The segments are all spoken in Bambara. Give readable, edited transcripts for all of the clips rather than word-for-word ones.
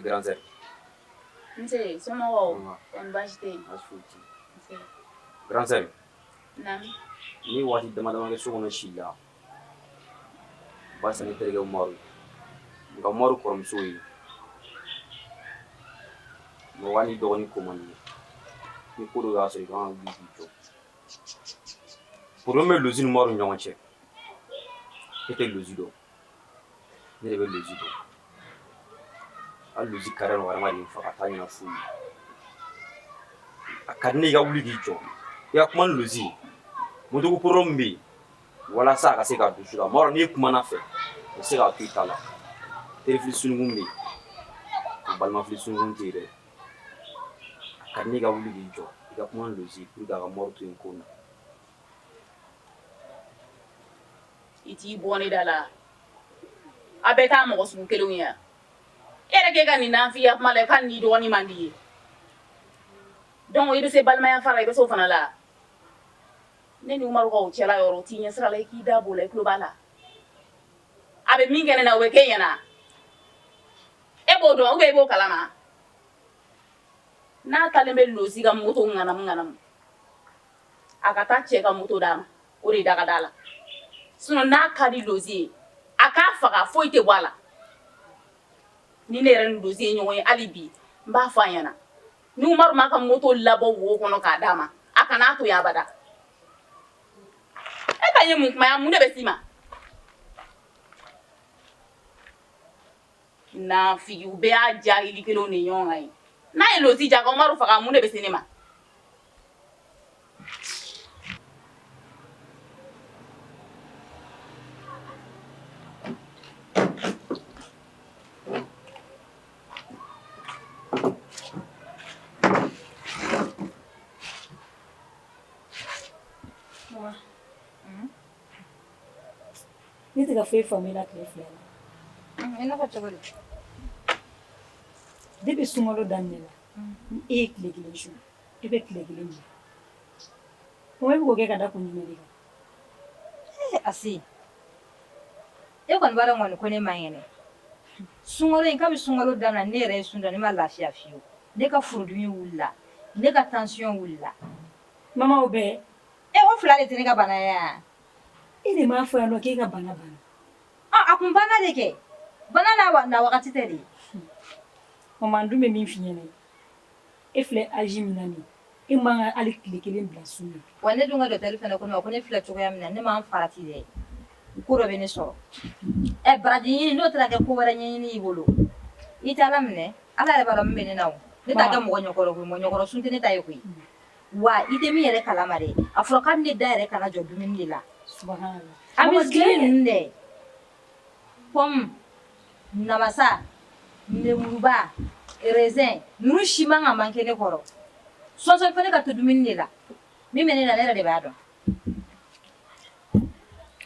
Grande sœur. Nse, somɔgɔw? Kɔni baasi tɛ yen? Baasi foyi tɛ yen. Grande sœur. Naamu. Ne ye waati dama dama kɛ so kɔnɔ si la barisa ne terikɛ Umaru, nka Umaru kɔrɔmuso ye mɔgɔ n'i dɔgɔnin ko man di, ni ko dɔ y'a sɔrɔ i kan ka wuli k'i jɔ. Problème bɛ Lozi ni Umaru ni ɲɔgɔn cɛ. E tɛ Lozi dɔn, ne de bɛ Lozi dɔn. Hali Lozi kari adamaden faga a t'a ɲɛna foyi ye. A ka di ne ye i ka wuli k'i jɔ, i ka kuma ni Lozi ye. Moto ko problème bɛ yen walasa a ka se k'a dusu la. M'a dɔn n'i kumana a fɛ, o bɛ se k'a to i ta la. Terifili sununkun bɛ yen, balimafili sununkun tɛ yen dɛ. A ka di ne ye i ka wuli k'i jɔ, i ka kuma ni Lozi ye pour que a ka Umaru to yen ko in na. I t'i bɔ ne da la. A bɛɛ taa mɔgɔ sugu kelenw ye wa? E yɛrɛ k'e ka nin nafigiya kuma la, k'ale n'i dɔgɔnin man di ye. Donc i bɛ se balimaya fara, i bɛ se o fana la. Ne ni Umaru ka o cɛla yɔrɔ, o t'i ɲɛ sira la, i k'i da b'o la, i tulo b'a la. A bɛ min kɛ ne na, o bɛ k'e ɲɛna. E b'o dɔn ou bien i b'o kalama? N'a taalen bɛ Lozi ka moto ŋanamu ŋanamu, a ka taa cɛ ka moto d'a ma, o de da ka d'a la. Sinon n'a ka di Lozi ye, a k'a faga, foyi tɛ bɔ a la. Ni ne yɛrɛ ni Lozi ye ɲɔgɔn ye hali bi, n b'a fɔ a ɲɛna, ni Umaru m'a ka moto labɔ wo kɔnɔ k'a d'a ma, a kan'a to yen abada. E ta ye mun kuma ye? Mun de bɛ s'i ma? Nafigiw bɛɛ y'a jahili kelenw de ɲɔgɔn kan ye. N'a ye Lozi ja ka Umaru faga, mun de bɛ se ne ma? Ne tɛ ka foyi faamu i la tile fila in na. I n'a fɔ cogo di? Depuis sunkalo daminɛ la, ni e ye tile kelen sun, e bɛ tile kelen bila. Mama, e bɛ k'o kɛ ka da kun jumɛn de kan? Ee Asi, e kɔni b'a dɔn kɔni ko ne man kɛnɛ. Sunkalo in, kabi sunkalo daminɛ ne yɛrɛ ye sun da, ne ma lafiya fiyewu. Ne ka furudimi wulila, ne ka tension wulila. Mama, o bɛɛ? E, o fila de tɛ ne ka bana ye wa? E de m'a fɔ yan nɔ k'e ka bana banna. A kun banna de kɛ. Bana n'a wa na wagati tɛ de. Mama, n dun bɛ min f'i ɲɛna, e filɛ âge min na nin ye, e man ka hali tile kelen bila sun na. Wa ne dun ka docteur fana ko ne ma ko ne filɛ cogoya min na, ne ma farati dɛ, ko dɔ bɛ ne sɔrɔ. Ɛ baraji ɲini n'o taara kɛ ko wɛrɛ ɲɛɲini i bolo, i tɛ Ala minɛ, Ala yɛrɛ b'a dɔn min bɛ ne na o. Ne t'a kɛ mɔgɔ ɲɛkɔrɔ koyi, mɔgɔ ɲɛkɔrɔ sun tɛ ne ta ye koyi. Wa i tɛ min yɛrɛ kalama dɛ, a fɔra k'ale ne da yɛrɛ kana jɔ dumuni de la. Subhanallah. Amuse-gueule ninnu dɛ, pomme, namasa, lemuruba, raisin ninnu si man ka manquer ne kɔrɔ. Sɔnsɔn fo ne ka to dumuni de la. Min bɛ ne na, ne yɛrɛ de b'a dɔn.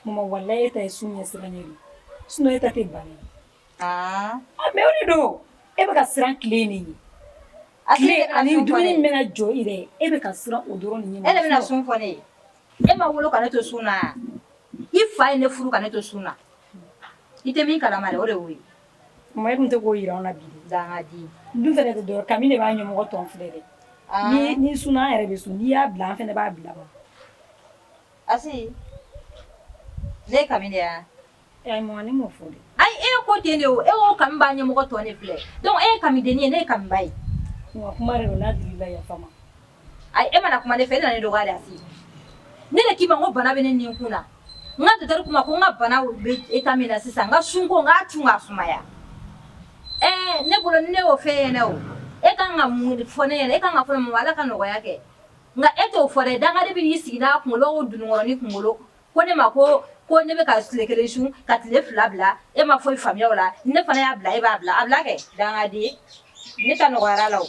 Mama, walahi e ta ye sun ɲɛsiranɲɛ de ye. Sinon e ta tɛ bana ye. Ah, mais o de don. E bɛ ka siran tile de ɲɛ. Tile ani dumuni min bɛna jɔ i yɛrɛ, e bɛ ka siran o dɔrɔn de ɲɛ. E de bɛna sun fɔ ne ye. E ma wolo ka ne to sun na. I fa ye ne furu ka ne to sun na. I tɛ min kalama dɛ, o de y'o ye. Mama, e tun tɛ k'o jira anw na bi de. Dangaden. N dun fɛnɛ tɛ dɔwɛrɛ, kami de b'a ɲɛmɔgɔ tɔn filɛ dɛ. Ni ni sunna, an yɛrɛ bɛ sun. N'i y'a bila, an fɛnɛ b'a bila ma. Asi, ne ye kami de ye wa? Ayi mama, ne m'o fɔ dɛ. Ayi, e ko ten de o. E ko kami b'a ɲɛmɔgɔ tɔn de filɛ. Donc e ye kamidennin ye, ne ye kamiba ye. Mama, kuma de don, n'a digir'i la, yafa n ma. Ayi, e mana kuma ne fɛ, e nana ne dɔgɔya de Asi. Ne de k'i ma ko bana bɛ ne ni kun na. N ka docteur ko n ma ko n ka bana bɛ état min na sisan, n ka sunko n k'a cun k'a sumaya. Ɛɛ ne bolo ni ne y'o f'e ɲɛna o, e kan ka mun fɔ ne ɲɛna? E kan ka fɔ ne ma Ala ka nɔgɔya kɛ. Nka e t'o fɔ dɛ, dangaden bɛ n'i sigi n'a kunkolo o dununkɔrɔnin kunkolo ko ne ma ko ko ne bɛ ka tile kelen sun ka tile fila bila, e ma foyi faamuya o la, ne fana y'a bila, e b'a bila, a bila kɛ dangaden. Ne ta nɔgɔyara la o.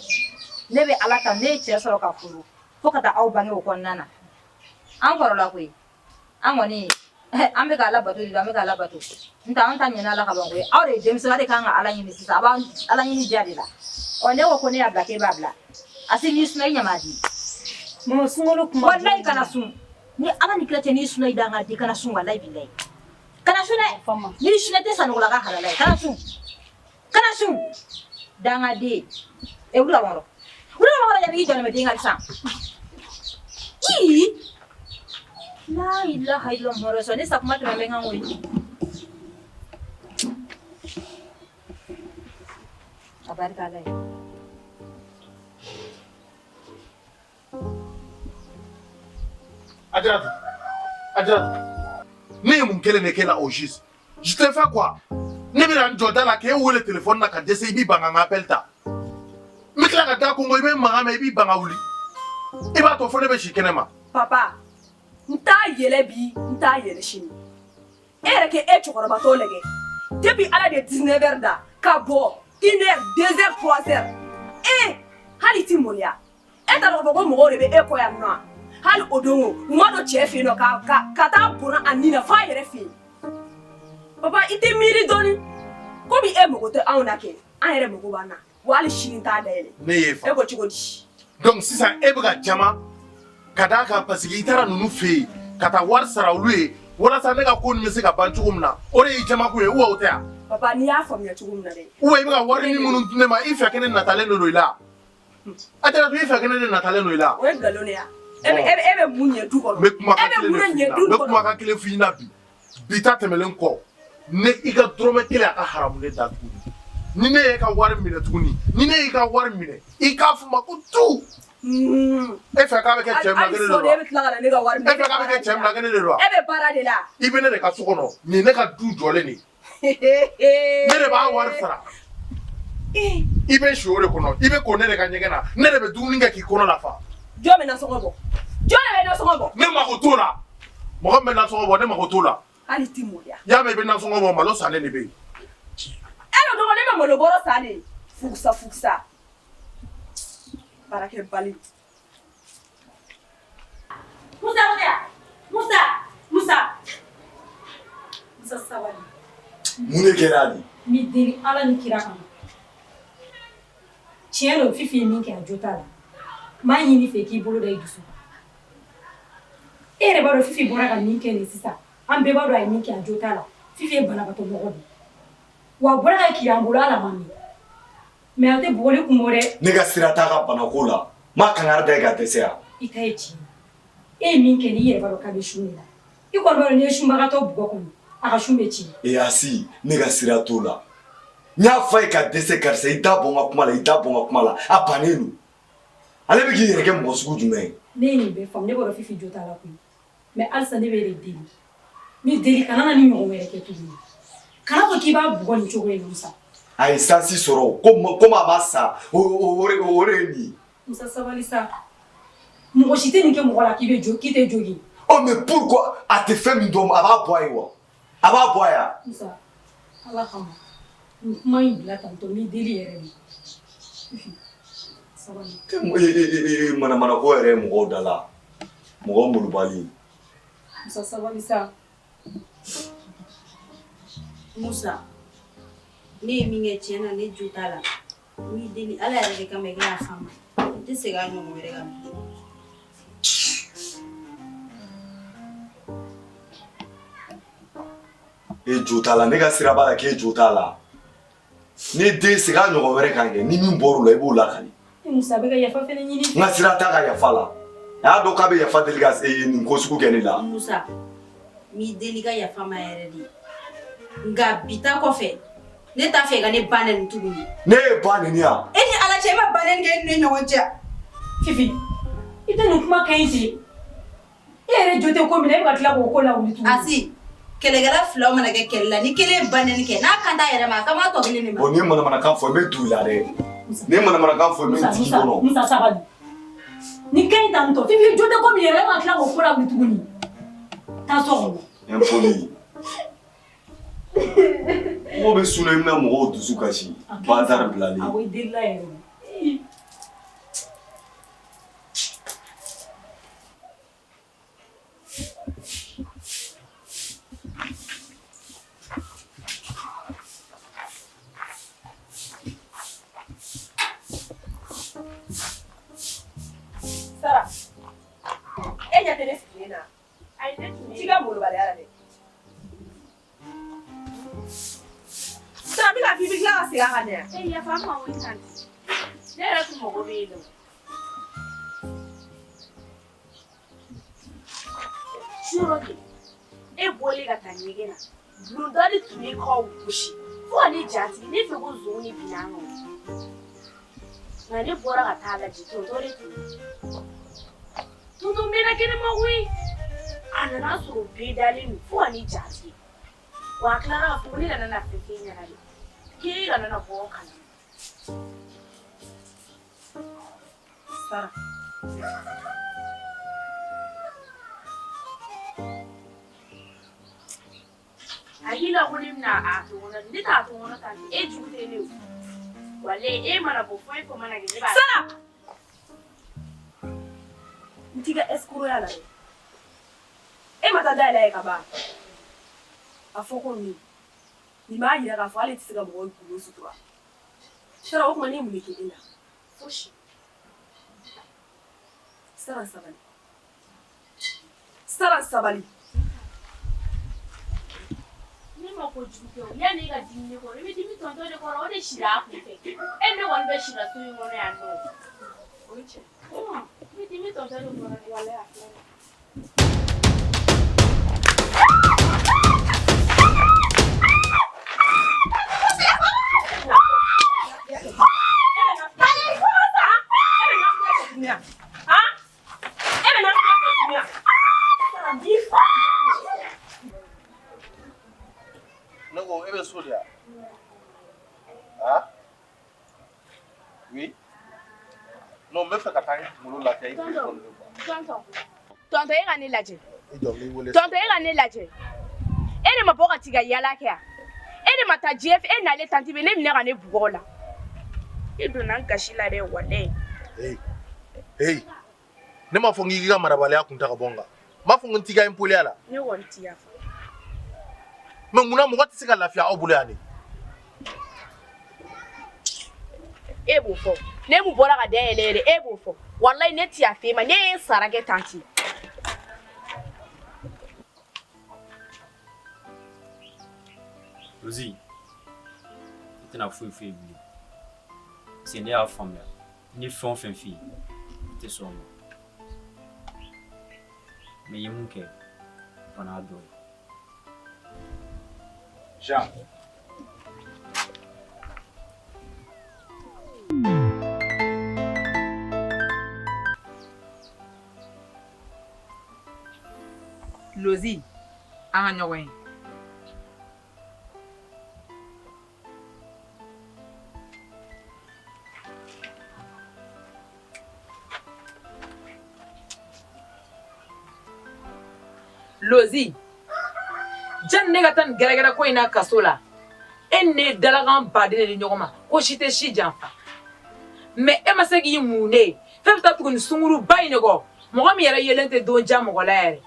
Ne bɛ Ala ta, ne ye cɛ sɔrɔ ka furu fo ka taa aw bange o kɔnɔna na. An kɔrɔla koyi, an kɔni an bɛ ka Ala bato de, an bɛ ka Ala bato. N tɛ an ta ɲɛna Ala ka ban koyi. Aw de ye denmisɛnnin, aw de kan ka Ala ɲini sisan, a b'an Ala ɲini diya de la. Ɔ ne ko ko ne y'a bila k'e b'a bila. Asi, n'i sunna i ɲama di. Mama, sunkalo kuma. Walayi kana sun. Ni Ala ni kira cɛ, n'i sunna i dangaden, kana sun, walayi bilayi. Kana sun dɛ. N'i sunna i tɛ Sanogo la ka halala ye. Kana sun. Kana sun. Dangaden e wuli ka bɔ n kɔrɔ, wuli ka bɔ n kɔrɔ yanni k'i jɔ den ka sisan. Ii la ilaha illallah Muhammadu rasulullah. Ne sa kuma tɛmɛ bɛ n kan koyi. A barika Ala ye. Ajaratu, Ajaratu, ne ye mun kelen de k'e la au juste? Je t'ai fait quoi? Ne bɛna n jɔ da la k'e wele téléphone na ka dɛsɛ, i b'i ban ka n ka appel ta. N bɛ tila ka da konko, i bɛ mankan mɛn, i b'i ban ka wuli. I b'a to fo ne bɛ si kɛnɛ ma. Papa, n t'a yɛlɛ bi, n t'a yɛlɛ sini. E yɛrɛ kɛ e cɛkɔrɔbatɔ lajɛ. Depuis Ala de 19 heures da ka bɔ 1 heure, 2 heures, 3 heures. E hali i ti maloya. E t'a dɔn k'a fɔ ko mɔgɔw de bɛ e kɔ yan nɔ wa? Hali o don o, u ma don cɛ fɛ yen nɔ ka taa bɔnna a nin na f'a yɛrɛ fɛ yen. Papa, i tɛ miiri dɔɔni? Komi e mago tɛ anw na kɛ, an yɛrɛ mago b'an na. Wa hali sini n t'a dayɛlɛ. Ne y'e fa. E ko cogo di? Donc sisan e bɛ ka jama ka d'a kan parce que i taara ninnu fɛ yen ka taa wari sara olu ye walasa ne ka ko nin bɛ se ka ban cogo min na, o de y'i jamako ye ou o tɛ yan? Papa, n'i y'a faamuya cogo min na dɛ. Ou i bɛ ka wari ni minnu di ne ma, i fɛ kɛ ne natalen de don i la? Ajaratu, i fɛ kɛ ne de natalen don i la? O ye nkalon de ye. E bɛ mun ɲɛ du kɔnɔ? N bɛ kumakan E bɛ mun kelen de de f'i ɲɛ ɲɛna. du N bɛ kɔnɔ? kumakan kelen f'i ɲɛna bi. Bi ta tɛmɛnen kɔ, ne i ka dɔrɔmɛ kelen a ka haramu ne da tuguni. Ni ne y'e ka wari minɛ tuguni, ni ne y'i ka wari minɛ, i k'a fɔ n ma ko tu. E fɛ k'a bɛ kɛ cɛ min na, Hali kɛ ne de don sɔɔni wa? e bɛ tila ka na ne ka wari minɛ. E fɛ k'a bɛ kɛ cɛ min na, kɛ ne de don wa? E bɛ baara de la. I bɛ ne de ka so kɔnɔ, nin ye ne ka du jɔlen de ye. Ne de b'a wari sara. I bɛ si o de kɔnɔ, i bɛ ko ne de ka ɲɛgɛn na, ne de bɛ dumuni kɛ k'i kɔnɔ lafa. Jɔn bɛ nasɔngɔ bɔ? Jɔn de bɛ nasɔngɔ bɔ? Ne mako t'o la. Mɔgɔ min bɛ nasɔngɔ bɔ, ne mako t'o la. Hali ti maloya. I y'a mɛn i bɛ nasɔngɔ bɔ, malo sannen de bɛ yen. E bɛ dɔgɔ ne bɛ malo bɔrɔ san de. Fugusa fugusa. Baarakɛbali. Musa, Musa, Musa, Musa, sabali. Mun de kɛra de? N b'i deli Ala ni kira kama. Tiɲɛ don, Fifi ye min kɛ, a jo t'a la. N b'a ɲini i fɛ k'i bolo da i dusu kan. E yɛrɛ b'a dɔn Fifi bɔra ka min kɛ nin sisan. An bɛɛ b'a dɔn a ye min kɛ, a jo t'a la. Fifi ye banabaatɔ mɔgɔ de ye. Wa a bɔra ka kirin an bolo, hali a ma mɛn. Mais a tɛ bugɔli kun bɔ dɛ. Ne ka sira t'a ka banako la. N ma kangari da ye ka dɛsɛ yan. I ta ye tiɲɛ ye. E ye min kɛ nin, i yɛrɛ b'a dɔn k'a bɛ sun de la. I kɔni b'a dɔn n'i ye sunbagatɔ bugɔ kɔni, a ka sun bɛ tiɲɛ. Ee Asi, ne ka sira t'o la. N y'a f'a ye ka dɛsɛ, karisa i da bɔ n ka kuma la, i da bɔ n ka kuma la. A bannen don. Ale bɛ k'i yɛrɛ kɛ mɔgɔ sugu jumɛn ye? Ne ye nin bɛɛ faamu, ne b'a dɔn Fifi jo t'a la koyi. Mais halisa ne b'e de deli. N b'i deli kana na ni ɲɔgɔn wɛrɛ kɛ tuguni. Kana fɔ k'i b'a bugɔ nin cogo in na Musa. A ye sansi sɔrɔ komi a ma sa, o de ye nin ye. Musa sabali sa. Mɔgɔ si tɛ nin kɛ mɔgɔ la k'i bɛ jo k'i tɛ jogin. Oh mais pourquoi a tɛ fɛn min dɔn, a b'a bɔ a ye wa? A b'a bɔ a ye wa? Musa, Ala kama nin kuma in bila tantɔ, n b'i deli yɛrɛ de. Fifi, sabali. Manamana ko yɛrɛ ye mɔgɔw da la. Mɔgɔ molobali. Musa sabali sa. Musa, ne ye min kɛ tiɲɛ na, ne jo t'a la. N b'i deli Ala yɛrɛ de kama i ka yafa n ma. N tɛ segin a ɲɔgɔn wɛrɛ kan bilen. E jo t'a la, ne ka sira b'a la k'e jo t'a la. Ne den, segin a ɲɔgɔn wɛrɛ kan kɛ, ni min bɔr'o la, i b'o lakali. Musa bɛ ka yafa fɛnɛ ɲini. N ka sira t'a ka yafa la. A y'a dɔn k'a bɛ yafa deli ka nin ko sugu kɛ ne la. Musa, n b'i deli ka yafa n ma yɛrɛ de. Nka bi ta kɔfɛ, ne t'a fɛ ka ne ba nɛni tuguni. Ne ye ba nɛni yan? E ni Ala cɛ, e ma ba nɛni kɛ e ni ne ɲɔgɔn cɛ. Fifi, i tɛ nin kuma ka ɲi ten. E yɛrɛ jo tɛ ko min na, e bɛ ka tila k'o ko lawuli tuguni. Asi, kɛlɛkɛla filaw mana kɛ kɛlɛ la, ni kelen ye ba nɛni kɛ, n'a kan t'a yɛrɛ ma, a kan b'a tɔ kelen de ma. Bon, n'i ye manamanakan fɔ, n bɛ don i la dɛ. N'i ye manamanakan fɔ, n bɛ jigin i kɔnɔ. Musa sabali. Nin ka ɲi tantɔ. Fifi, jo tɛ ko min yɛrɛ, e bɛ ka tila k'o ko lawuli tuguni. Taa so kɔnɔ. Impoli. Mɔgɔw bɛ sun na, i bɛna mɔgɔw dusu kasi. Bazar bilalen. Awɔ, i delila yɛrɛ de. Sara, e ɲɛ tɛ ne sigilen na. T'i ka molobaliya la dɛ. Sara, bɛ ka f'i bɛ tila ka segin a kan dɛ. E yafa n ma o tanti. Ne yɛrɛ tun mago bɛ e la. Suro de, e bɔlen ka taa ɲɛgɛn na, bulonda de tun bɛ k'aw gosi fo ka ne jatigɛ ne fɛ ko zon de binna an kan. Nka ne bɔra ka taa lajɛ tonton de tun don. Tonton mɛnna kɛnɛma koyi. A nana sɔrɔ bɛɛ dalen don fo ka ne jatigɛ. Wa a tilara k'a fɔ ko ne kana na fɛn f'e ɲɛna dɛ. K'e kana na bɔ o kalama. Sara. A y'i la ko ne bɛna a to n kɔnɔ ne t'a to n kɔnɔ tanti e jugu tɛ ne o. Walayi e mana bɔ fɛn o fɛn mana kɛ ne b'a. Sara! N t'i ka escroc ya la dɛ. E ma taa dayɛlɛ ye ka ban. A fɔ ko nin nin b'a yira k'a fɔ hali e tɛ se ka mɔgɔ gundo sutura. Sara o tuma ne ye mun de kɛ e la? Fosi. Sara sabali. Sara sabali. Ne ma kojugu kɛ o yanni e ka dimi ne kɔrɔ i bɛ dimi tonton de kɔrɔ o de sira a kun fɛ e ne kɔni bɛ sira so in kɔnɔ yan nɔ. O ye tiɲɛ. I bɛ dimi tonton de kɔrɔ dɛ. Walayi a filɛ nin ye. Ne ko e bɛ so de wa? Ah? Oui? Non, n bɛ fɛ ka taa n kunkolo lafiya i téléphone de quoi. Tonton. Tonton e ka ne lajɛ. I jɔ n b'i wele. Tonton e ka ne lajɛ. E de ma bɔ ka t'i ka yaala kɛ yan. E de ma taa diɲɛ fɛ e nalen tanti bɛ ne minɛ ka ne bugɔ o la. E donna n gasi la dɛ walayi. Hey. Hey. Ne m'a fɔ n k'i ka marabaliya kun ta ka bɔ n kan. N m'a fɔ n t'i ka impoliya la. Ne kɔni t'i yafa. Mais munna mɔgɔ tɛ se ka lafiya aw bolo yan de? E b'o fɔ. Ne mun bɔra ka da yɛlɛ yɛrɛ e b'o fɔ. Walayi ne ti yafa e ma ne ye n sara kɛ tanti. Rosi, i tɛna foyi foyi bilen. Parce que ne y'a faamuya ni fɛn o fɛn f'i ye i tɛ sɔn o ma. Mais i ye mun kɛ o fana y'a dɔ ye. Jean. Lozi, an ka ɲɔgɔn ye. Lozi, janni ne ka taa nin gɛrɛgɛrɛ ko in na kaso la, e ni ne ye dalakan baden de di ɲɔgɔn ma ko si tɛ si janfa. Mais e ma se k'i mun ne ye fɛn bɛ taa tugu nin sunguruba in de kɔ, mɔgɔ min yɛrɛ yelen tɛ don ja mɔgɔ la yɛrɛ.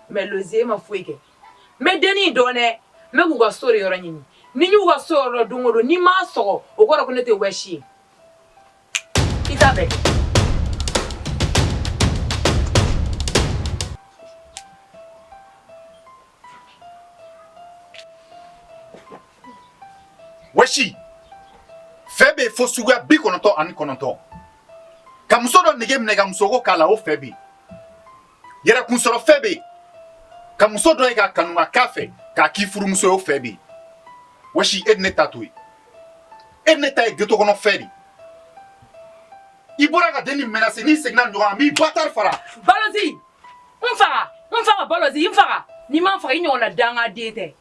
Mais Lozi e ma foyi kɛ. N bɛ dennin in dɔn dɛ, n bɛ k'u ka so de yɔrɔ ɲini. Ni n y'u ka so yɔrɔ dɔn don o don, ni n m'a sɔgɔ, o kɔrɔ ko ne tɛ wɛsi ye. I t'a bɛɛ kɛ. Wɛsi, fɛ bɛ yen fo suguya 99. Ka muso dɔ nege minɛ ka musoko k'a la, o fɛ bɛ yen. Yɛrɛkunsɔrɔ fɛ bɛ yen. Ka muso dɔ ye k'a kanu ka k'a fɛ k'a k'i furumuso ye, o fɛ bɛ yen. Wɛsi, e ni ne ta to yen. E ni ne ta ye ghetto kɔnɔ fɛ de. I bɔra ka dennin menacer, n'i seginna nin ɲɔgɔn kan, n b'i batari fara. Balozi, n faga, n faga Balozi, n faga. N'i ma n faga, i ɲɔgɔnna dangaden tɛ.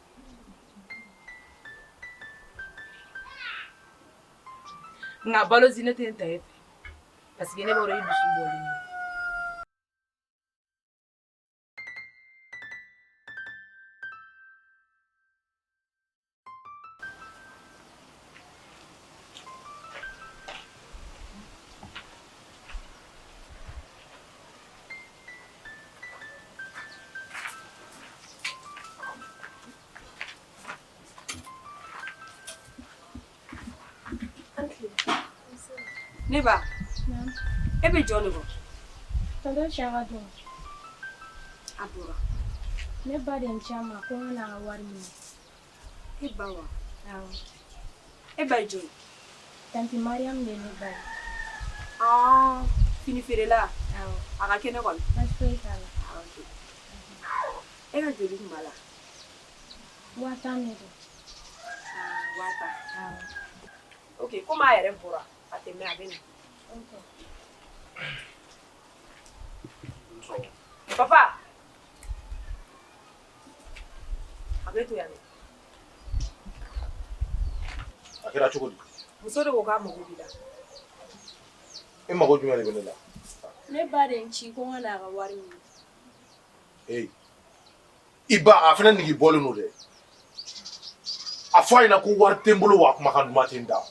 Nka Balozi, ne tɛ n ta e fɛ. Parce que ne b'a dɔn i dusu bɔlen don. Ne ba, e bɛ jɔn de kɔ? Tonton Saka dun. A bɔra. Ne ba de ye n ci a ma ko n ka na a ka wari minɛ. E ba wa? Awɔ. E ba ye jɔn ye? Tanti Mariam de ye ne ba ye. Aa, fini feerela. Awɔ. A ka kɛnɛ kɔni? Baasi foyi t'a la. Ah, ok. E ka joli tun b'a la? 50 000 de don. Ah, 50 000. Awɔ. Ok, komi a yɛrɛ bɔra, a tɛ mɛn a bɛ na. Ok. Papa. A bɛ to yan dɛ. A kɛra cogo di? Muso de ko k'a mago b'i la. E mago jumɛn de bɛ ne la? Ne ba de ye n ci ko n ka n'a ka wari ɲini. Ee, i ba a fana nege bɔlen don dɛ. A fɔ a ɲɛna ko wari tɛ n bolo wa kumakan duman tɛ n da.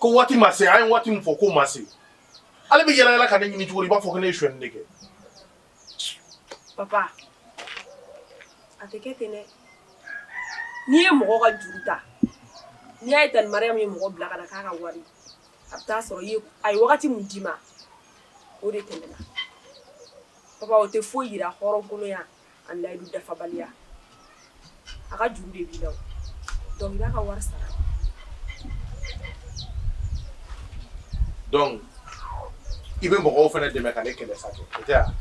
Ko waati ma se, an ye waati min fɔ k'o ma se. Ale bɛ yala yala ka ne ɲini cogo di, i b'a fɔ ko ne ye sonyɛni de kɛ. Papa, a tɛ kɛ ten dɛ. N'i ye mɔgɔ ka juru ta, n'i y'a ye Tani Mariam ye mɔgɔ bila ka na k'a ka wari, a bɛ taa sɔrɔ i ye a ye wagati min d'i ma, o de tɛmɛna. Papa, o tɛ foyi yira hɔrɔnkolonya ani layidu dafabaliya. A ka juru de b'i la o. Donc i b'a ka wari sara. Donc i bɛ mɔgɔw fana dɛmɛ ka ne kɛlɛ sa kɛ, o tɛ wa?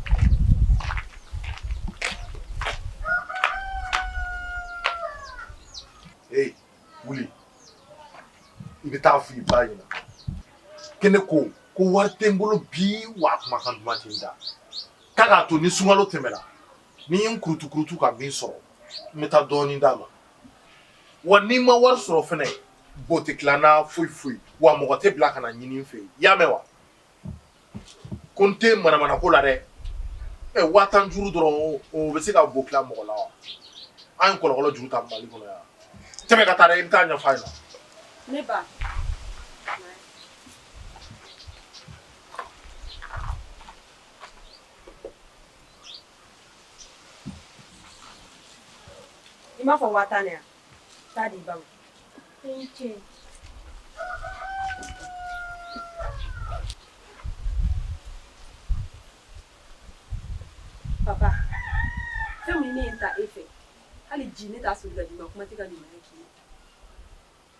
Ee, wuli. I bɛ taa fɔ i ba ɲɛna ko ne ko ko wari tɛ n bolo bi wa kumakan duman tɛ n da. K'a k'a to ni sunkalo tɛmɛna, ni n ye n kurutu kurutu ka min sɔrɔ, n bɛ taa dɔɔnin d'a ma. Wa n'i ma wari sɔrɔ fɛnɛ, bo tɛ tila n na foyi foyi, wa mɔgɔ tɛ bila ka na ɲini n fɛ yen. I y'a mɛn wa? Ko n tɛ manamana ko la dɛ. Ɛ, 50 000 juru dɔrɔn, o bɛ se ka bo tila mɔgɔ la wa? An ye kɔlɔkɔlɔ juru ta Mali kɔnɔ yan. Tɛmɛ ka taa dɛ, i bɛ taa ɲɛfɔ a ɲɛna. Ne ba. I m'a fɔ 50 000 de ya? Taa di i ba ma. I ni ce. Papa, fɛn min ne ye n ta e fɛ, hali ji ne t'a soli ka d'i ma, kuma tɛ ka ɲumanya k'i ye.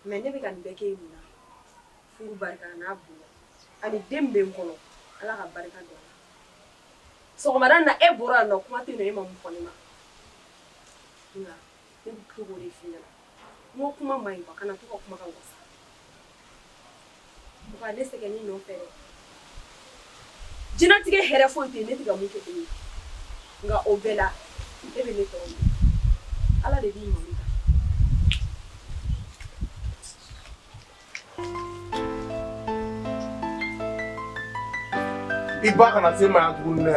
Mais ne bɛ ka nin bɛɛ kɛ e mun na? Furu barika n'a bonya ani den min bɛ n kɔnɔ, Ala ka barika don a la. Sɔgɔmada in na e bɔra yan nɔ, kuma tɛ yen nɔ e ma mun fɔ ne ma. Nka ne bɛ to k'o de f'i ɲɛna. N ko kuma man ɲi quoi, kana to ka kuma ka wasa. Papa, ne sɛgɛnn'i nɔfɛ dɛ. Diɲɛnatigɛ hɛrɛ foyi tɛ yen ne tɛ ka mun kɛ e ye. Nka o bɛɛ la, e bɛ ne tɔɔrɔ. Ala de b'i malo ta. I ba kana se ma yan tuguni dɛ.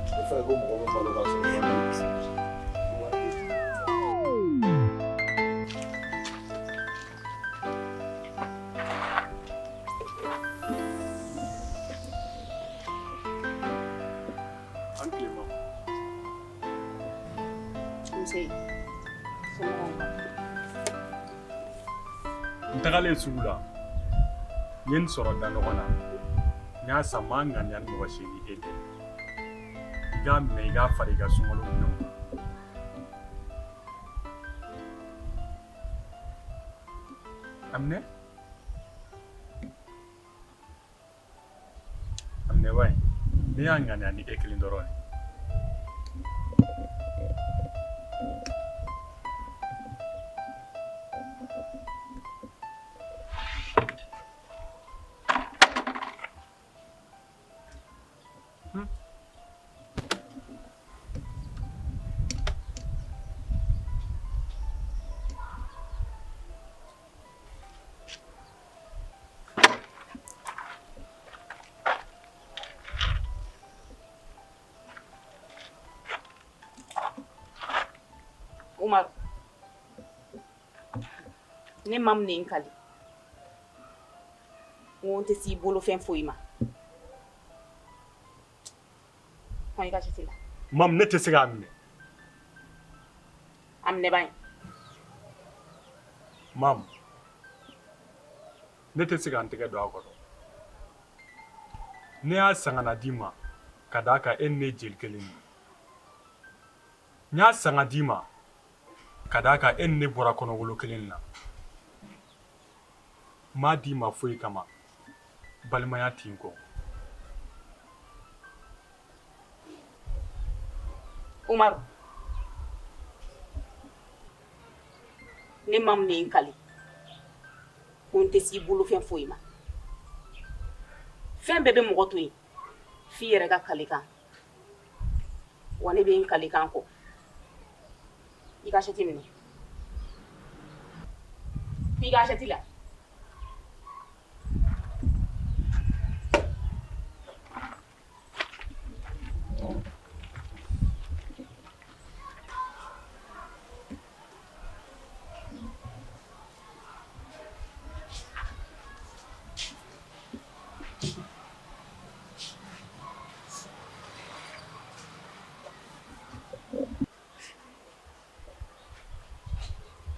Ne fɛ ko mɔgɔ bɛ malo ka sɔrɔ. An tile ma. Nse, somɔgɔw? N tagalen sugu la, n ye nin sɔrɔ da ɲɔgɔn na. N y'a san, n m'a ŋaniya ni mɔgɔ si ni e tɛ. I k'a minɛ, i k'a fara i ka sunkalo minɛnw kan. A minɛ. A minɛ wa ne y'a ŋaniya ni e kelen dɔrɔn ye. Umar, ne mamu de ye n kali n ko n tɛ s'i bolofɛn foyi ma. Hɔn, i ka jate la. Mamu, ne tɛ se k'a minɛ. A minɛ ban ye. Mamu, ne tɛ se ka n tɛgɛ don a kɔrɔ. Ne y'a san ka na d'i ma ka d'a kan e ni ne ye jeli kelen ye. N y'a san ka d'i ma Ka d'a kan e ni ne bɔra kɔnɔwolo kelen na. N m'a d'i ma foyi kama balimaya tin kɔ. Umaru, ne mamu de ye n kali ko n tɛ s'i bolofɛn foyi ma. Fɛn bɛɛ bɛ mɔgɔ to yen f'i yɛrɛ ka kalikan, wa ne bɛ n kalikan kɔ. I ka asɛti minɛ, i ka asɛti la.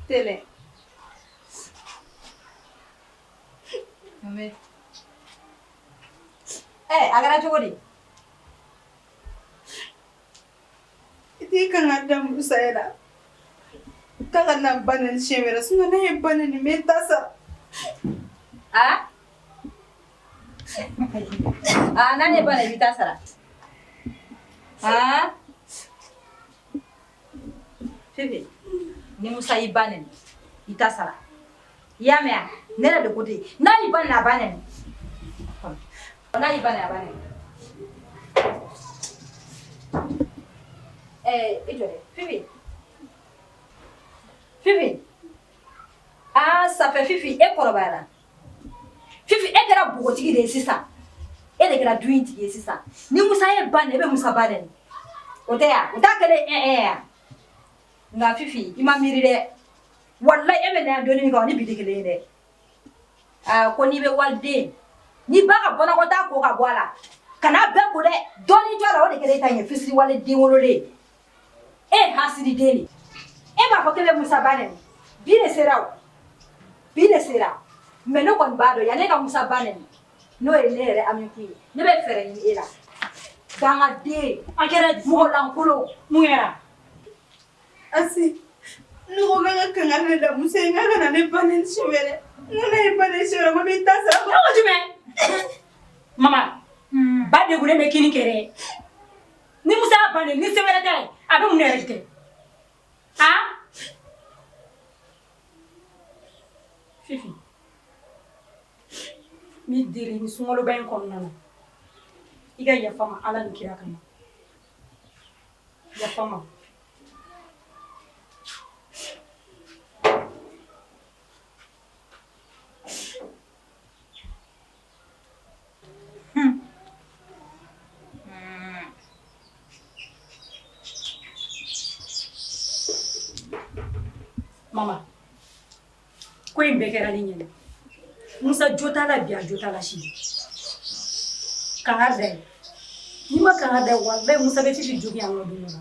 Télé. Eh, a kɛra cogo di? I t'i kan ka da Musa ye la. K'a ka na ba nɛni siɲɛ wɛrɛ sinon ne ye ba nɛni n bɛ n ta sara. Ah? Ah, n'a ye ba nɛni i b'i ta sara. Ah? Fifi, ni Musa y'i ba nɛni, i ta sara. I y'a mɛn wa? Ne yɛrɛ de ko ten. N'a y'i ba nɛni, a ba nɛni. N'a y'i ba nɛni, a ba nɛni. I jɔ dɛ. Fifi. Fifi. Ah, ça fait Fifi, e kɔrɔbayara. Fifi, e kɛra npogotigi de ye sisan. E de kɛra du in tigi ye sisan. Ni Musa ye ba nɛni, e bɛ Musa ba nɛni. O tɛ ya? O t'a kɛlen un un ya? Nka Fifi, i ma miiri dɛ. Walayi e bɛ na yan donni min kama, ni bi tɛ kelen ye dɛ. Aa, ko n'i bɛ waliden, n'i ba ka banakɔtaa ko ka bɔ a la, kana bɛɛ ko dɛ. Dɔɔnin to a la, o de kɛra e ta ɲɛ fisiriwale den wololen. E ye hasidi den de ye. E b'a fɔ k'e bɛ Musa ba nɛni. Bi de sera o. Bi de sera. Mais ne kɔni b'a dɔn, yanni e ka Musa ba nɛni, n'o ye ne yɛrɛ Amiku ye, ne bɛ fɛɛrɛ ɲini e la. Dangaden, A kɛra di? mɔgɔ lankolon. Mun kɛra? Asi, ne ko k'a ka kangari de da Musa ye k'a kana ne ba nɛni siɲɛ wɛrɛ. N ko ne ye ba nɛni siɲɛ wɛrɛ ko n bɛ n ta sara. Ne ko jumɛn? Mama, ba degunnen bɛ kini kɛ dɛ. Ni Musa y'a ba nɛni, ni se wɛrɛ t'a ye, a bɛ mun de yɛrɛ kɛ? Han? Fifi, n b'i deli nin sunkaloba in kɔnɔna na, i ka yafa n ma Ala ni kira kama. Yafa n ma. Mama, ko in bɛɛ kɛra ne ɲɛna. Musa jo t'a la bi, a jo t'a la sini. Kangari da ye. N'i ma kangari da ye, walayi Musa bɛ Fifi jogin yan nɔ don dɔ la.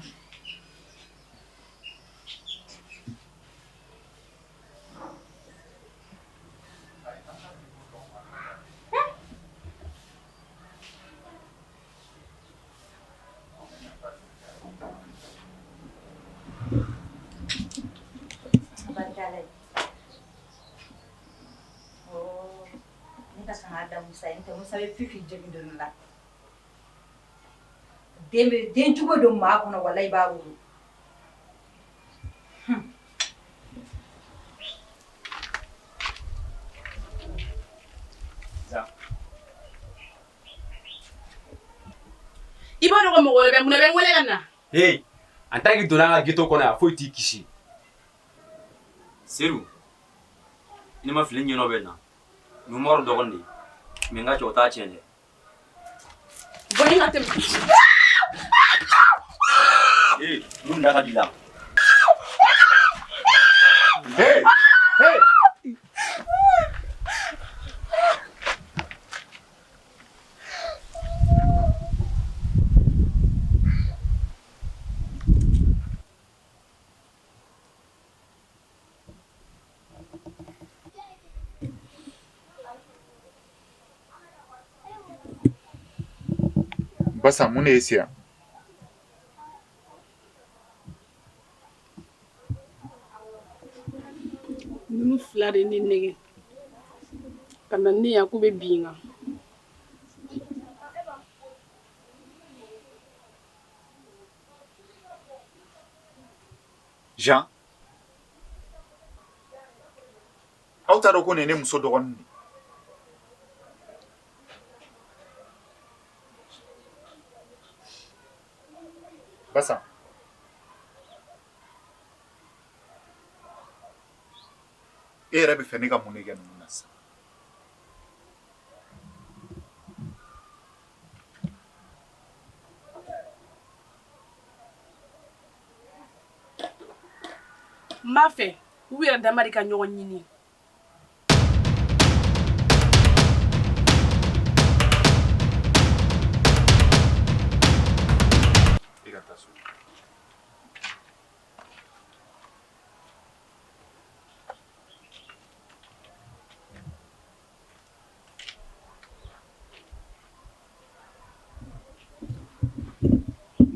Barika Ala ye. Oh, ne ka kangari da Musa ye, n'o tɛ Musa bɛ Fifi jogin don dɔ la. Den bɛ den jugu bɛ don maa kɔnɔ, walayi i b'a wolo. I b'a dɔn ko mɔgɔ wɛrɛ bɛ mun na bɛ n wele ka na. Hey, en tant que donna an ka ghetto kɔnɔ yan, foyi t'i kisi. Sedu, ni ma fili ɲɛnɔ bɛ na. Nin Umaru dɔgɔnin de ye. Mais n ka cɛ o t'a tiɲɛ dɛ. Bɔ ni ka tɛmɛ. Hey, mun da ka di la? Hey, hey. Basa, mun de ye se yan? Ninnu fila de ne nɛgɛn ka na ne yan k'u bɛ bin n kan. Jean aw t'a dɔn ko nin ye ne muso dɔgɔnin de ye. Basa e yɛrɛ bɛ fɛ ne ka mun de kɛ ninnu na sisan? N b'a fɛ u yɛrɛ dama de ka ɲɔgɔn ɲini. E ka taa so.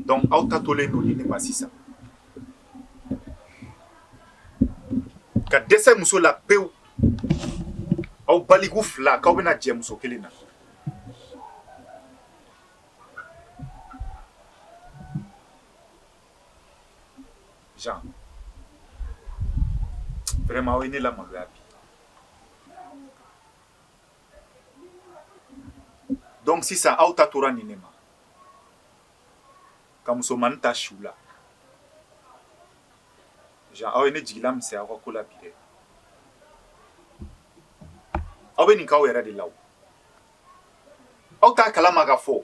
Donc aw ta tolen don ni ne ma sisan. Ka dɛsɛ muso la pewu. Aw baliku fila k'aw bɛna jɛ muso kelen na. Jean vraiment aw ye ne lamaloya bi. Donc sisan aw ta tora nin ne ma. Ka musomannin ta su la. Jean aw ye ne jigila misɛnya aw ka ko la bi dɛ. Aw bɛ nin k'aw yɛrɛ de la o. Aw t'a kalama k'a fɔ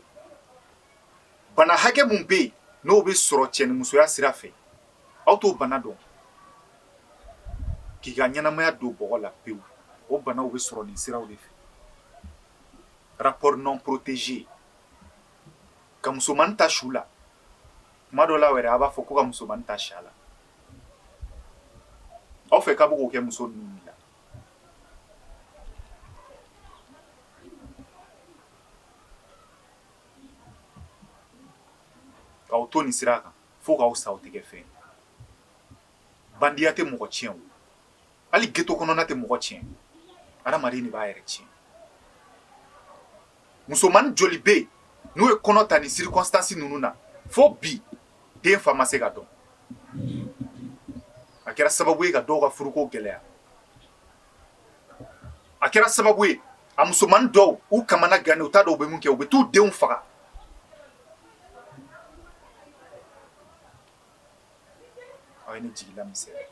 bana hakɛ mun bɛ yen n'o bɛ sɔrɔ cɛnimusoya sira fɛ, aw t'o bana dɔn. K'i ka ɲɛnamaya don bɔgɔ la pewu, o banaw bɛ sɔrɔ nin siraw de fɛ. Rapport non protégé. Ka musomannin ta su la. Tuma dɔ la yɛrɛ a b'a fɔ ko ka musomannin ta siya la. Aw fɛ k'a bɛ k'o kɛ muso ninnu de la. K'aw to nin sira kan fo k'aw sa aw tɛ kɛ fɛn ye. Bandiya tɛ mɔgɔ tiɲɛ o. Hali ghetto kɔnɔna tɛ mɔgɔ tiɲɛ. Adamaden de b'a yɛrɛ tiɲɛ. Musomannin joli bɛ yen n'u ye kɔnɔ ta nin circonstance ninnu na fo bi den fa ma se ka dɔn. A kɛra sababu ye ka dɔw ka furuko gɛlɛya. A kɛra sababu ye a musomannin dɔw u kamana gannen u t'a dɔn u bɛ mun kɛ u bɛ t'u denw faga. Aw ye ne jigi lamisɛnya.